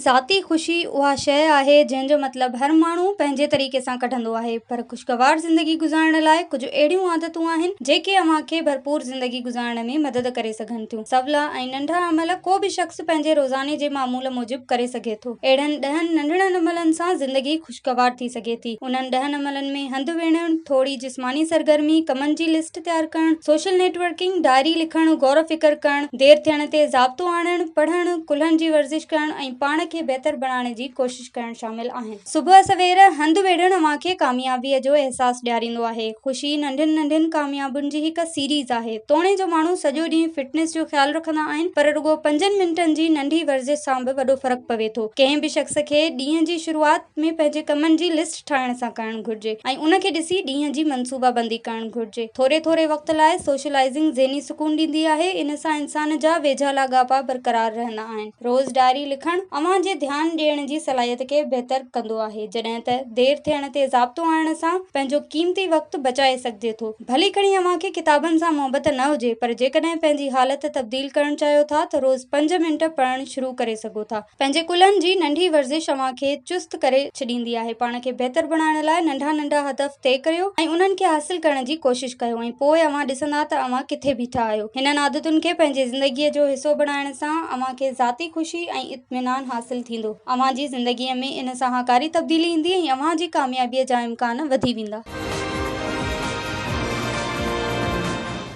ذاتي خوشي اها شيء آهي جنهن جو مطلب هر ماڻهو پنهنجي طريقي سان ڪڍندو آهي پر خوشگوار زندگي گذارڻ لاء ڪجهه اهڙيون عادتون آهن جيڪي اوهان کي ڀرپور زندگي گذارڻ ۾ مدد ڪري سگهن ٿيون. سولا ۽ ننڍا عمل ڪو به شخص پنهنجي روزاني جي معمول موجب ڪري سگهي ٿو. اهڙن ڏهن ننڍڙن عملن سان زندگي خوشگوار ٿي سگهي ٿي. انهن ڏهن عملن ۾ هنڌ ويڙهڻ، ٿوري جسماني سرگرمي، ڪمن جي لسٽ تيار ڪرڻ، سوشل نيٽ ورڪنگ، ڊائري لکڻ، غور و فڪر ڪرڻ، دير ٿيڻ تي ضابطو آڻڻ، پڙهڻ، ڪلهن جي ورزش ڪرڻ ۽ پاڻ کي بهتر بڻائڻ جي ڪوشش ڪرڻ شامل آهن. صبح سوير هنڌ ويڙهڻ اوهان کي ڪاميابيء جو احساس ڏياريندو آهي. خوشي ننڍين ننڍين ڪاميابين جي هڪ سيريز آهي. توڻي جو ماڻهو سڄو ڏينهن فٽنس جو خيال رکندا آهن پر رڳو پنجن منٽن جي ننڍي ورزش سان به وڏو فرق پوي ٿو. ڪنهن به شخص کي ڏينهن جي شروعات ۾ پنهنجي ڪمن جي لسٽ ٺاهڻ سان ڪرڻ گهرجي ۽ ان کي ڏسي ڏينهن جي منصوبابندي ڪرڻ گهرجي. ٿوري ٿوري وقت لاء سوشلائيزنگ ذهني سڪون ڏيندي آهي، ان سان انسان جا ويجها لاڳاپا برقرار رهندا آهن. روز ڊائري لکڻ اوهان جي ڌيان ڏيڻ جي صلاحيت کي بهتر ڪندو آهي، جڏهن ته دير ٿيڻ تي ضابطو آڻڻ سان پنهنجو قيمتي وقت بچائي سگهجي ٿو. ڀلي کڻي اوهان کي ڪتابن سان محبت نه هجي، پر جيڪڏهن پنهنجي حالت تبديل ڪرڻ چاهيو ٿا ته روز پنج منٽ پڙهڻ شروع ڪري سگهو ٿا. پنهنجي ڪلهن جي ننڍي ورزش اوهان کي چست ڪري ڇڏيندي آهي. پاڻ کي بهتر بڻائڻ لاء ننڍا ننڍا هدف طئي ڪريو ۽ انهن کي حاصل ڪرڻ جي ڪوشش ڪيو ۽ پوء اوهان ڏسندا ته اوهان ڪٿي بيٺا آهيو. هنن عادتن کي پنهنجي زندگيء جو حصو بڻائڻ سان اوهان کي ذاتي خوشي ۽ اطمينان حاصل ٿيندو. اوهان جي زندگيء ۾ ان سان هاڪاري تبديلي ايندي ۽ اوهان جي ڪاميابيء جا امڪان وڌي ويندا.